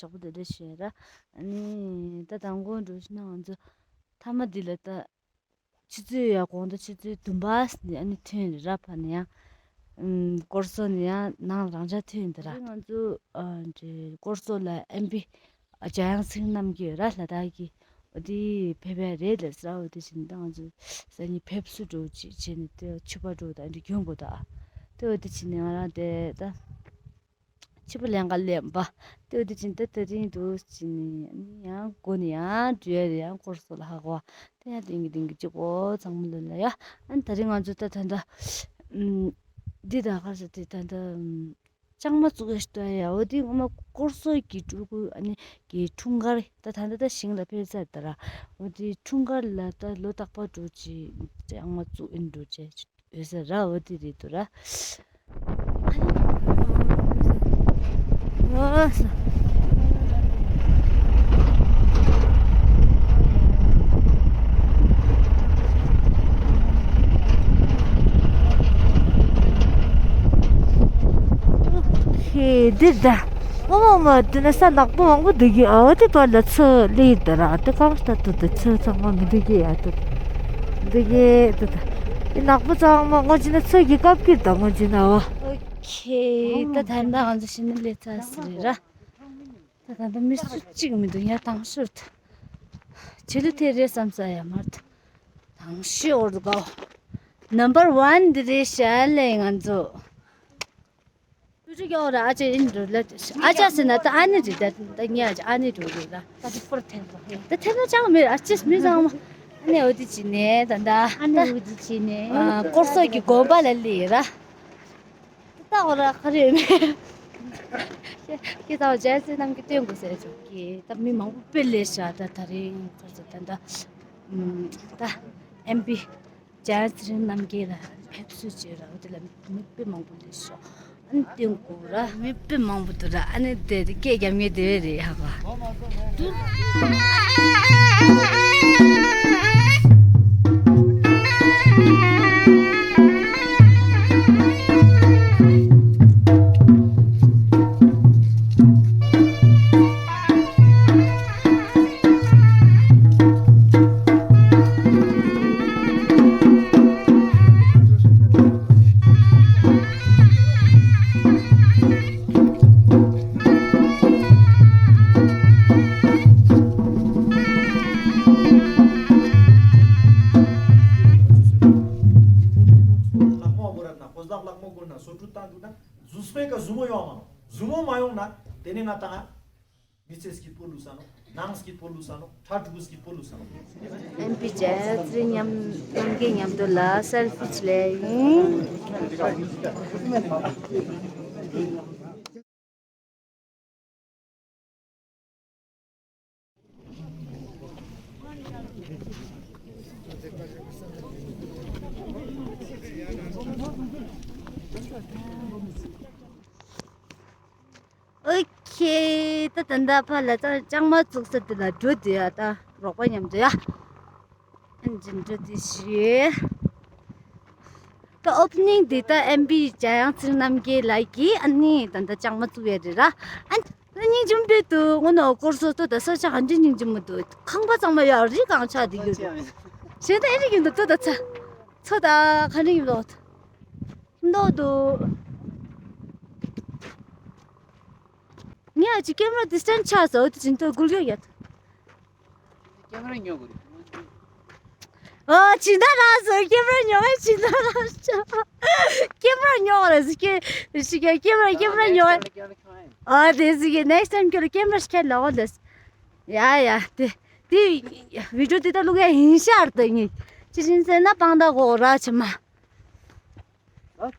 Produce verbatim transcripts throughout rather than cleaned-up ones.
ཡག་པོ་དེ་འདྲ་བྱས་ར། ཨ་ནི་ད་དང་པོ་འགྲོ་ཕྱིན་ན་ང་ཚོ་མཐའ་མ་འདི་ལ་ད་ཆུ་ཚོད་ཡ་དགོང་དག་ཆུ་ཚོད་བདུན་པ་ནས་ཨ་ནི་ཐོན་རེད་ར། ཕ་ནས་ཡང་ཨམ་སྐོར་སོ་ནས་ཡང་ནང་རང་འཇགས་ཐོན་འདི་ར། ང་ཚོ་ཨ་འདྲ་སྐོར་སོ་ལ་ཨེམ་བི་འཇམ་དབྱངས་ཚེ་རིང་རྣམ་རྒྱལ་ར་ལ་དྭགས་ཀྱི། འོ་དེ་ཕེབས་པ་རེད་ལབ་ཟེར། འོ་དེ་བྱས་ནས་ད་ང་ཚོ་སང་ཉིན་ཕེབས་བསུ་འགྲོ་ཅིག་བྱས་ནས་དེ་ཕྱུ་པ་འགྲོ་དང་འདི་གྱོན་དགོས་ད། དེ་འོ་དེ་བྱས་ནས་ང་རང་དེ་ད་ཕྱུ་པ་ལེན་ག་ལེན་པ་དེ་འོ་དེ་བྱས་ནས་ད་དེ་རིང་འདུག་བྱས་ནས་ཨ་ནི་ཡང་སྒོ་ནས་ཡང་འགྲོ་ཡ་རེད། ཡང་སྐོར་སོ་ལ་ཧ་གོ་བ་དེ་ཡང་ཏིང་གི་ཏིང་གི་གཅིག་པོ་ཚང་མ་ལོ་ལ་ཡ། ཨ་ནི་དེ་རིང་ང་ཚོ་ད་ད་ད་ཨམ་འདི་ད་ག་རེ་ཟེར་དེ་ད་ད་ཨམ། ལྕང་མ་བཙུགས་ཡ་ཞིག་ལྟོས་ཡ། འོ་དེ་ངོ་མ་སྐོར་སོ་གི་སྤྲུལ་སྐུ་ཨ་ནི་གི་འཁྲུངས་སྐར་ད་ད་ལྟ་ད་ཞིང་ལ་ཕེབས་ཚར་ད་ར། འོ་དེ་འཁྲུངས་སྐར་ལ་ད་ལོ་རྟག་པར་འགྲོ་ཅི་ལྕང་མ་བཙུགས་ཨིན་འགྲོ་ཅི་ཡོད་ས་ར། འོ་དེ་རེད་འདུག་ར། ཨ་ནི། ཁེ་འདིར་ད། ཨོ་མ་མ་འདི་ན་ས་ནག་པོ་མང་པོ་འདུག་གི། ཨ་འོ་དེ་བར་ལ་ཚོ་ལི་ད་ར་དེ་གང་ལྟར་དུ་དེ་ཚོ་ཚང་མ་མི་འདུག་གི་ཡ་དུ་འདུག་གི་དུ་ད། དེ་ནག་པོ་ཚང་མ་ངོ་ཅི་ན་ཚོ་གི་སྐབས་ཀྱི་ད་ངོ་ཅི་ན་འོ། ཨོ་ཁེ་ད་ད་ད་ང་ཚོ་ཤི་ནི་ལས་ཚ་སི་རེད་ར། ད་ད་ད་མི་སུ་གཅིག་མི་འདུག་ཡ། དང་ཤོར་ད། ཆེ་ལུ་དེ་རེད་བསམ་ས་ཡ་མར་ད། དང་ཤོར་གོ། ནམ་བར་ཝན་འདི་རེད་ཤ་ལེ་ང་ཚོ། ཀུ་ཅི་ཀྱོ་ར་ཨ་ཅེ་ཨིན་འགྲོ་ལ། ཨ་ཅག་ཟེར་ན་ད་ཨ་ནི་རེད། ད་ད་ངས་ཨ་ཅེ་ཨ་ནི་འགྲོ་རེད་ལ། ད་དེ་པར་ཐེན་པ་ཧེ། ད་ཐེན་པ་ཅང་མེད། ཨ་ཅེ་མི་ཚང་མ་ཨ་ནི་འོ་དེ་ཅི་ནས་ད་ད་ཨ་ནི་འོ་དེ་ཅི་ནས་ཨ་སྐོར་སོགས་ཀྱི་དགོན་པ་ལ་ལི་ར། ད་ད་འོ་ར་ཁ་རེ་མེད། ཁྱེད་ཚང་མ་ཇའི་སི་རྣམ་རྒྱལ་སྟོན་དགོས་ཟེར་ཆོག་གི། ད་མི་མང་པོ་དཔེ་ལས་ཤ་ད་ད་རེས་ཁ་ཚོ་ད་ད་ད་ཨེམ་བི་ཇའི་སི་རྣམ་རྒྱལ་ལ་ཕེབས་བསུ་བྱས་ར། འོ་དེ་ལ་མི་དཔེ་མང་པོ་ལས་ཤོག་ཨ་ནི་སྟོན་དགོས་ར། མི་དཔེ་མང་པོ་འདུག་ར། ཨ་ནི་དེ་དེ་སྐད་རྒྱབ་ངེས་དེ་བས་རེད་ཧ་གོ། ལག་མོ་བོར་ན་ཕོ་ཟླ་ལག་མོ་བོར་ན་སོ་ཕྲུག་བཏང་འདུག་ན་གཟུགས་པོའི་ཀ་གཟུགས་མོ་ཡོང་མ་གཟུགས་མོ་མ་ཡོང་ན་དེ་ནས་ང་ཏང་མི་ཚེ་སྐྱིད་པོ་ལུས་ས་ནོ། ནང་སྐྱིད་པོ་ལུས་ས་ནོ། ཁྲ་ཕྲུ་གུ་སྐྱིད་པོ་ལུས་ས་ནོ། ཨེམ་བི་ཇའི་སི་རི་མཉམ་རྣམ་རྒྱལ་མཉམ་དུ་ལ་སེལ་ཕི་ཅིག་ལས་ཡིན། ཨོ་ཁེ། ད་ད་ལྟ་ཕ་ལ་ད་ལྕང་མ་བཙུགས་ས་དེ་ལ་འགྲོ་དུས་ཡ། ད་རོགས་པ་མཉམ་དུ་ཡ། ཨན་ཅིན་འགྲོ་དུས་ཞུ། ད་ཨོ་པ་ནིང་དེ་ད་ཨེམ་བི་འཇམ་དབྱངས་ཚེ་རིང་རྣམ་རྒྱལ་ལགས་ཀྱིས་ཨ་ནི་ད་ལྟ་ལྕང་མ་བཙུགས་ཡ་རེད་ར། ཨན་ད་སྙིང་རྗེ་མོ་དཔེ་འདུག་དངོས་གནས་སྐོར་སོ་ཏོ་ད་ས་ཆ་ག་འདྲ་སྙིང་རྗེ་མོ་འདུག་ཁང་པ་ཚང་མ་ཡ་རི་གང་ཆགས་དེ་གྱུར་འདུག་གཞན་ད་ཨེ་རི་གྱུར་འདུག་ཏོ་ད་ཚ་ཚོ་ད་ག་འདྲ་ཡིན་ལོག་མདོག་འདུག་ངས་ཨ་ཅི་ཀེམ་ར་ཌི་སི་ཊན་སི་ཆགས་སོང་། དེ་བཞིན་དུ་འགུལ་སྐྱོད་ཡོད། ཀེམ་ར་ཉོ་དགོས་རེད། ཨོ་ཇི་འདྲ་རག་སོང་། ཀེམ་ར་ཉོ་བའི་ཇི་འདྲ་རག་སོང་། ཀེམ་ར་ཉོ་བ་རེད་ཟེར་གི་ཞིག་ཀེམ་ར་ཀེམ་ར་ཉོ་བ། ཨོ་དེ་ཟེར་གི་ནེག་སི་ཊའིམ་ཁྱོད་ཀེམ་ར་ཞིག་ཁྱེར་ལོག་འོ་དེ། ཡ་ཡ་དེ་དེ་བི་ཌི་ཡོ་དེ་ད་བླུག་ཡ་ཡིན་ཤག་ད་ངས་ཅི་བཞིན་ཟེར་ན་སྤང་ད་གོ་ར་ཆེ་མ། ཨ་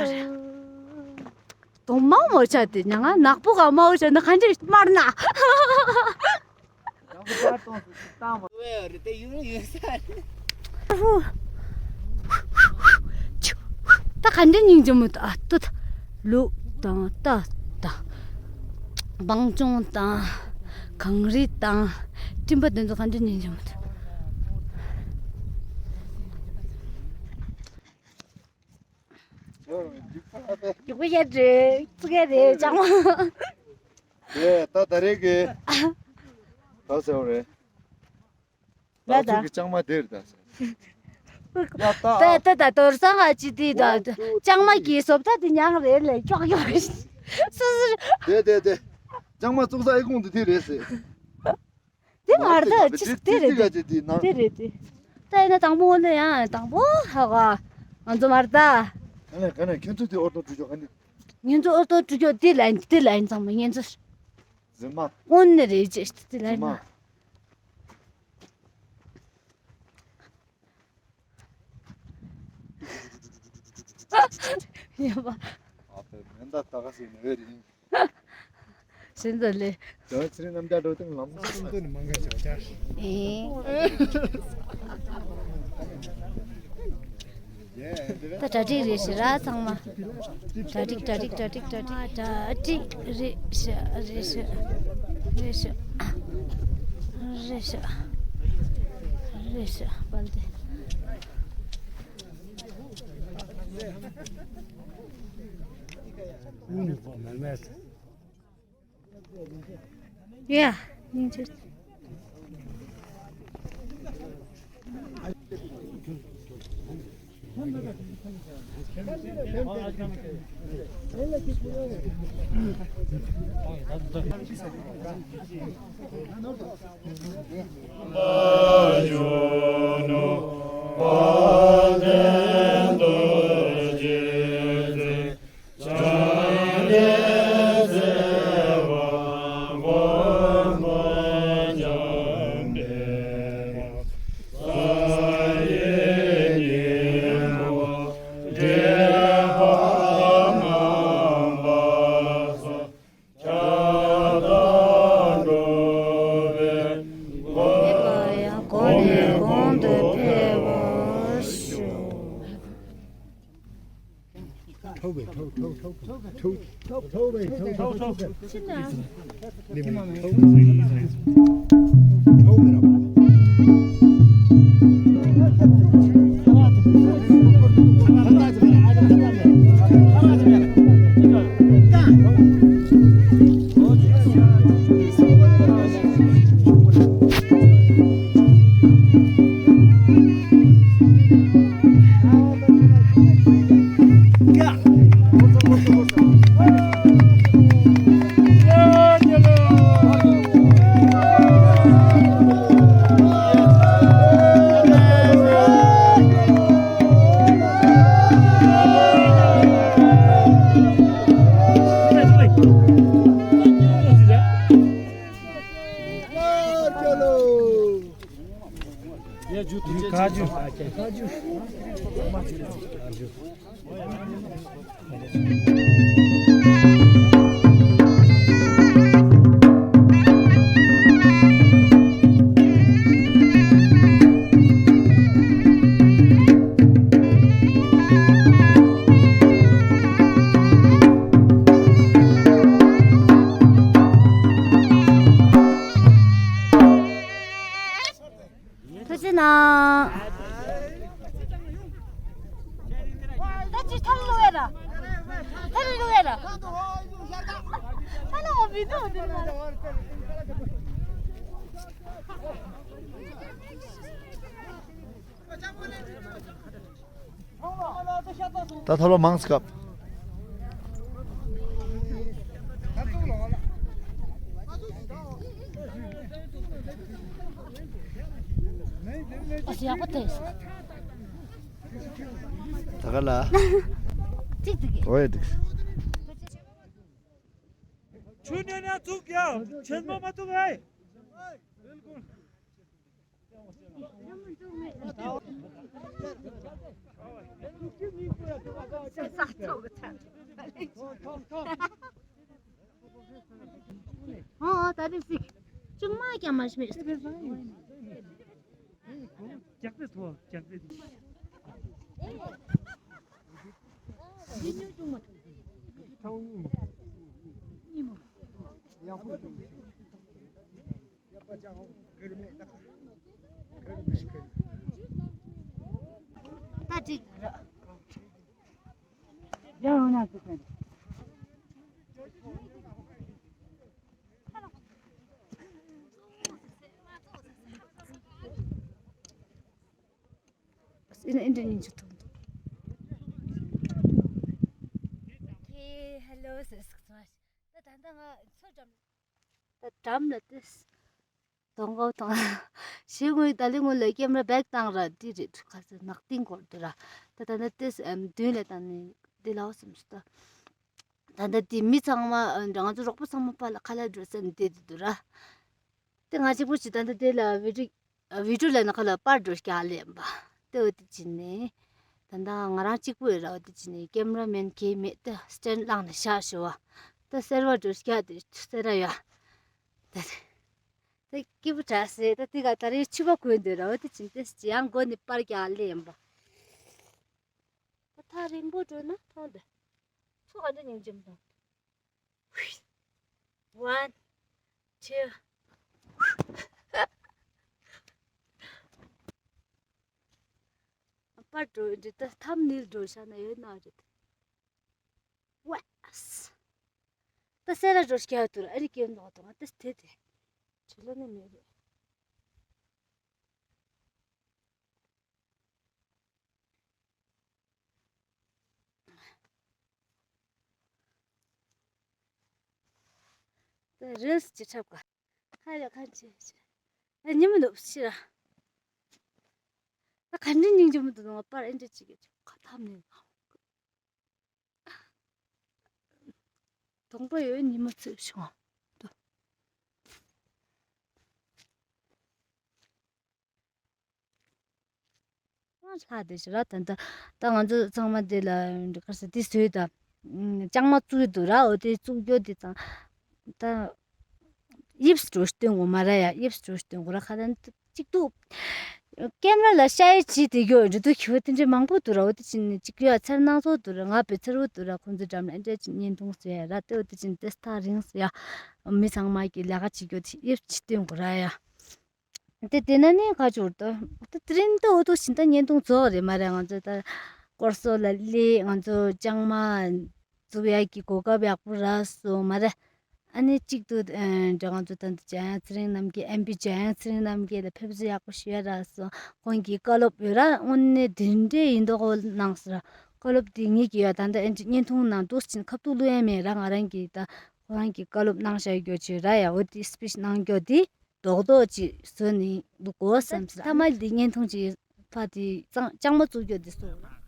རེ། དོ་མང་མོ་ཆ་དེ་ཉ་ང་ནག་པོ་ག་མའོ་ཆ་ན་ག་འདྲ་དམར་ན། ད་ག་འདྲ་སྙིང་རྗེ་མོ་ད་ལྟོ་ད་ལུག་དང་ད་ད་སྤང་ལྗོངས་དང་གངས་རི་དང་སྤྲིན་པ་དེ་ཚོ་ག་འདྲ་སྙིང་རྗེ་མོ་ད། རྒྱུག་པ་ཡར་རེད། ཙི་གེ་རེད་ཅང་མ། དེ་ད་ད་རེས་ཀྱི་ད་ཟེར་བ་རེད། ལ་ད། ད་ཚོད་ཀྱི་ལྕང་མ་དེར་ད་ཟེར། ཡ་ད། ད་ད་ད་དོར་སང་ང་ཅི་དེ་ད་ལྕང་མ་གི་སོབ་ད་དེ་མྱང་རེད་ལས་ཀྱོག་ཀྱོག་སུ་སུ། དེ་དེ་དེ། ལྕང་མ་བཙུགས་ས་ཨེ་ཁུང་དུ་དེ་རེད་ཟེར། དེ་མར་ད་ཅི་དེ་རེད་དེ། དེ་རེད་དེ། ད་ཡིན་ན་དང་པོ་འོ་ན་ཡང་དང་པོ་ཧ་ག་ང་ཚོ་མར་ད། ག་ནས་ག་ནས་ཁྱོད་ཚོ་དེ་ཨོ་ཏོ་འགྲུལ་ཆོག་ག་ནས། ངེད་ཚོ་ཨོ་ཏོ་འགྲུལ་ཆོག་དེ་ལ་ཡིན་དེ་ལ་ཡིན་ཚང་མ་ངེད་ཚོ། རྫུན་མ། དངོས་གནས་རེད་ཅེས་དེ་ལ་ཡིན་ན། རྫུན་མ། ཡ་བ། ཨ་ཕའི་མེ་མདའ་ད་ག་ཟེར་ནི་འོད་རིང་། ཤིན་ཏུ་ལེ། ད་ཚེ་རིང་རྣམ་རྒྱལ་འགྲོ་སྟངས་ལམ་སང་དུ་ནི་མང་ག་ཞག་ཅར། ཨེ། ད་གྲ་སྒྲིག་རེད་ཤག་ར་ཚང་མ། གྲ་སྒྲིག་གྲ་སྒྲིག་གྲ་སྒྲིག་གྲ་སྒྲིག་གྲ་སྒྲིག་རེད་ཤག་རེད་ཤག་རེད་ཤག་རེད་ཤག་རེད་ཤག་པལ་ཏེ། ཡ། སྙིང་རྗེ། གོང་ནས་གོང་དུ་འཕེལ་བར་ཤོག། ཐོག་བས་ཐོག་ཐོག་ཐོག་ཐོག་ཐོག་བས་ཐོག་ཐོག་ཐོག་ཐོག་ཐུགས་རྗེ་གནང་། ད་ཅི་ཐར་ལུ་ཡ་ར། ཐར་ལུ་ཡ་ར། ཐར་ལུ་བི་དུ་དེ་ལ། ད་ཐོ་ལོ་མང་སྐབས། ཨ་ཡག་པོ་ཐེངས། ད་ག་ལ། ཏིག་ཏིག་གི། ཨོ་ཡ་ཏིག། ཆུ་ནས་ན་ཚུགས་ཀྱང་ཆེན་མོ་མ་ཐུག་ཨེ། ཨོ་ད་རེས་ཤིག་ཅུང་མ་ཀྱང་མ་ཤི་མེད། རྒྱག་རེས་ཐོ་རྒྱག་རེས། ད་ཅིག་ར། ཡང་ཡང་ཡང་ཅིག་ཟེར། ཨེ་ན་ཨེ་འདྲ་སྙིང་རྗེ་མཐོང་འདུག་ཧེ་ཧེ་ལོ་ཟེར་སོང་ཙང་། ད་ད་ལྟ་ང་མཚོ་འགྲམ། ད་འགྲམ་ལ་ཏེས། དོང་གོ་དང་། ཞེ་ངོས་ད་ལི་ངོས་ལ་ཀེམ་ར་བེག་བཏང་ར་འདི་རེད། ཁ་ས་ནག་ཏིང་གོར་འདི་ར། ད་ད་ནི་ཏེས་ཨམ་མདུན་ལ་བཏང་ནི་འདི་ལའོ་སམ་སུ་ད། ད་ད་དེ་མི་ཚང་མ་ཨ་ང་ཚོ་རོགས་པ་ཚང་མ་པ་ལ་ཁ་ལག་འགྲོ་ས་ནི་དེ་དེ་དུ་ར། དེ་ང་གཅིག་པུ་ཞིག་ད་ད་དེ་ལ་བི་ཌི་ཨ་བི་ཌི་ཡོ་ལ་ནི་ཁ་ལ་པར་འགྲོ་སྐྱ་ལེ་ཡིན་པ། དེ་འོ་དེ་ཅི་ནི། ད་ད་ང་རང་གཅིག་པུ་ཡོད་ར། འོ་དེ་ཅི་ནི་ཀེམ་ར་མེན་གེ་མེད་དེ་སི་ཊེན་ཌི་བླངས་ནས་བཞག་ཞུ་བ། ད་སེར་བ་འགྲོ་སྐྱ་དེ་སེར་ར་ཡ། ད་དེ་སྐྱིད་པོ་དྲག་སེ་ད་དེ་ག་ད་རེས་ཕྱུ་པ་གོན་འདོད་ར། འོ་དེ་ཅི་ནི་དེ་ཅི་ཡང་མགོ་ནི་པར་སྐྱ་ལེ་ཡིན་པ། ད་ཐག་རིང་པོ་འགྲོ་ན་མཐོང་འདོད། ཚུགས་ག་འདྲ་སྙིང་རྗེ་མོ་འདུག One, two. པར་འགྲོ་འདི་ད་ཐམ་ནིལ་འགྲོ་ཤ་ན་ཡོད་ན་རེད། ཝེས། ད་སེ་ར་འགྲོ་སྐྱ་དུར་ཨ་རི་སྐྱེ་འདོག་དང་ད་དེ་དེ། ཆུ་ལ་ནི་མེད་རེད། རིལ་སི་ཅི་འཁྲབ་ག་ཁ་ཡ་ཁ་ཅི་ཅི། ཨ་ཉི་མ་ནུབ་ཕྱི་ར། ད་ག་འདྲ་སྙིང་རྗེ་མོ་འདུག་ང་པར་ཨེ་འདྲ་ཅིག་གི་ཁ་ཐམ་ནས། དང་པོ་ཡོད་ཉི་མ་ཚོས་བྱུང་། ལྷ་དེ་ཞིག་ར་ད་ད་ད་ང་ཚོ་ཚང་མ་དེ་ལ་འདི་ག་ས་དེ་བཟོས་ད། ལྕང་མ་བཙུགས་འདུག་ར། འོ་དེ་བཙུགས་རྒྱུ་དེ་ཙང་ད་དབྱིབས་སུ་འགྲོ་སྟོན་དགོས་མ་ར་ཡ། དབྱིབས་སུ་འགྲོ་སྟོན་དགོས་ར། ཁ་ད་གཅིག་ཏུ་ཀེམ་ར་ལ་ཤ་ཡི་བྱིས་དེ་གྱོ་འདི་དུ་གྱོ་དེ་འདྲའི་མང་པོ་འདུག་ར། འོ་དེ་ཕྱིན་ནས་གཅིག་གྱོ་ཚེར་སྣང་ཚོགས་འདུག་ར། ང་བེ་ཚེར་བོ་འདུག་ར། ཁོང་ཚོ་འགྲམ་ལ་ཨེ་འདྲ་ཅིག་བརྙན་ཐུང་བཟོས་ཡ་ར། དེ་འོ་དེ་ཕྱིན་དེ་ཐག་རིང་སོ་ཡ། མི་ཚང་མ་གི་ལས་ཀ་བྱེད་རྒྱུ་དེ་དབྱིབས་ཕྱིས་སྟོན་དགོས་ར་ཡ། དེ་དེ་ན་ནི་ཁ་ཆུར་དུ་དེ་དེ་རིང་དུ་འོ་དུ་ཕྱིན་ད་བརྙན་ཐུང་རྫོགས་རེད་མ་རེད། ང་ཚོ་ད་སྐོར་སོ་ལ་སླེབས། ང་ཚོ་ལྕང་མ་བཙུགས་ཡག་གི་གོ་སྐབས་ཡག་པོ་རག་སོང་མ་རེད། ཨ་ནི་གཅིག་ཏུ་ཨ་ང་ཚོ་ད་འདི་འཇམ་དབྱངས་ཚེ་རིང་རྣམ་རྒྱལ། ཨེམ་པི་འཇམ་དབྱངས་ཚེ་རིང་རྣམ་རྒྱལ་ལ་ཕེབས་བསུ་ཡག་པོ་ཞུ་ཡ་རག་སོང་། ཁོང་གི་བཀའ་སློབ་ཡོད་ར། དངོས་གནས་དེ་འདྲས་ཡིན་མདོག་གནང་སོང་ར། བཀའ་སློབ་དེ་ངེད་ཀྱི་ཡ་ད་ལྟ་ཨེ་འདྲ་བརྙན་ཐུང་ནང་འདུག་ཕྱིན་ཁ་ཐུག་བླུག་ཡ་མེད་ར། ང་རང་གི་ད་ཁོ་རང་གི་བཀའ་སློབ་གནང་བཞག་རྒྱུ་ཅིག་ར་ཡ། འོ་དེ་སི་པིཆ་གནང་རྒྱུ་དེ་རྡོག་རྡོག་ཅིག་བཟོས་ནས་འདུག་གོ་བསམ་སོང་། མཐའ་མ་དེ་བརྙན་ཐུང་ཅིག་ཕ་དེ་ལྕང་ལྕང་མ་བཙུགས་རྒྱུ་དེ་སོང་།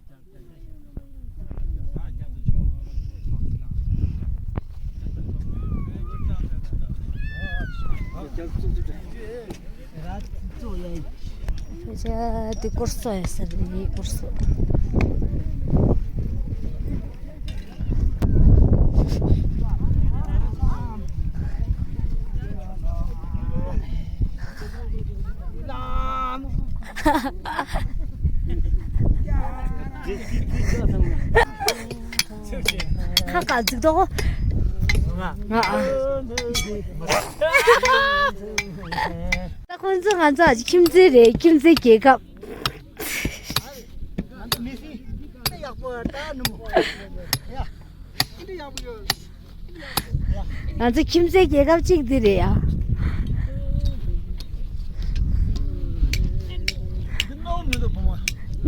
ཕལ་ཆེར་དེ་སྐོར་སོ་ཡ་ཟེར་ནི་སྐོར་སོ། ཁ་ག་ཚིག་དོ། ང་ཨ། ད་ཁོང་ཚོ་ང་ཚོ་ཨ་ཅེ་ཁྱིམ་མཚེས་རེད། ཁྱིམ་མཚེས་རྒྱལ་ཁབ། ང་ཚོ་ཁྱིམ་མཚེས་རྒྱལ་ཁབ་གཅིག་འདི་རེད་ཡ།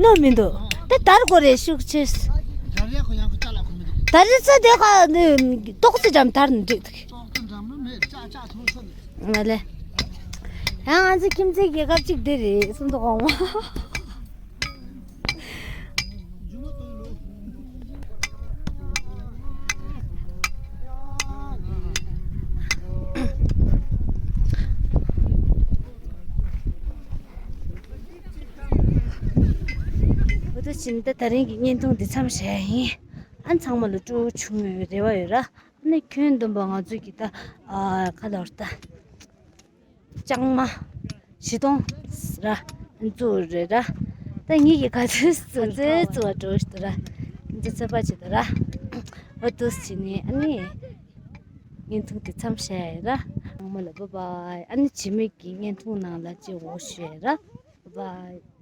ནོར་མི་འདུག་ད་དར་དགོས་རེད་ཤུགས་ཆེ། ད་རེས་ཚོ་དེ་ཁ་ནི་ཏོག་ཙི་འགྲམ་དར་ནི་འགྲིག་འདུག་ང་ལས། ཡང་ང་ཚོ་ཁྱིམ་མཚེས་རྒྱལ་ཁབ་གཅིག་འདི་རེད་གསུང་འདུག་གོང་མ། འོ་ད་ཕྱིན་ད་ད་རིང་གི་བརྙན་ཐུང་འདི་མཚམས་བཞག་ཡིན། ཨ་ཚང་མ་ལ་སྤྲོ་བོ་བྱུང་ཡོད་རེ་བ་ཡོད་ར། ཨ་ནི་ཁྱོན་བསྡོམས་པ་ང་ཚོ་གི་ད་ཨ་ཁ་ལོར་ད། ལྕང་མ་བཞི་སྟོང་ར་འཛུགས་རེད་ར། ད་ངེད་ཀྱི་ག་ཚོད་བཙུགས་ཚོད་བཙུགས་པ་འགྲོ་ཞིག་ཏུ་ར། འཛུགས་ཚོད་པ་ཅིག་ཏུ་ར། འོ་འདུག་སེ་བྱས་ནས་ཨ་ནི་བརྙན་ཐུང་དེ་མཚམས་བཞག་ཡ་ཡིན་ར། ཚང་མ་ལ་བྷའི་བྷའི། ཨ་ནི་རྗེས་མའི་གི་བརྙན་ཐུང་ནང་ལ་མཇལ་འོང་ཞུ་ཡ་ཡིན་ར། བྷའི་བྷའི།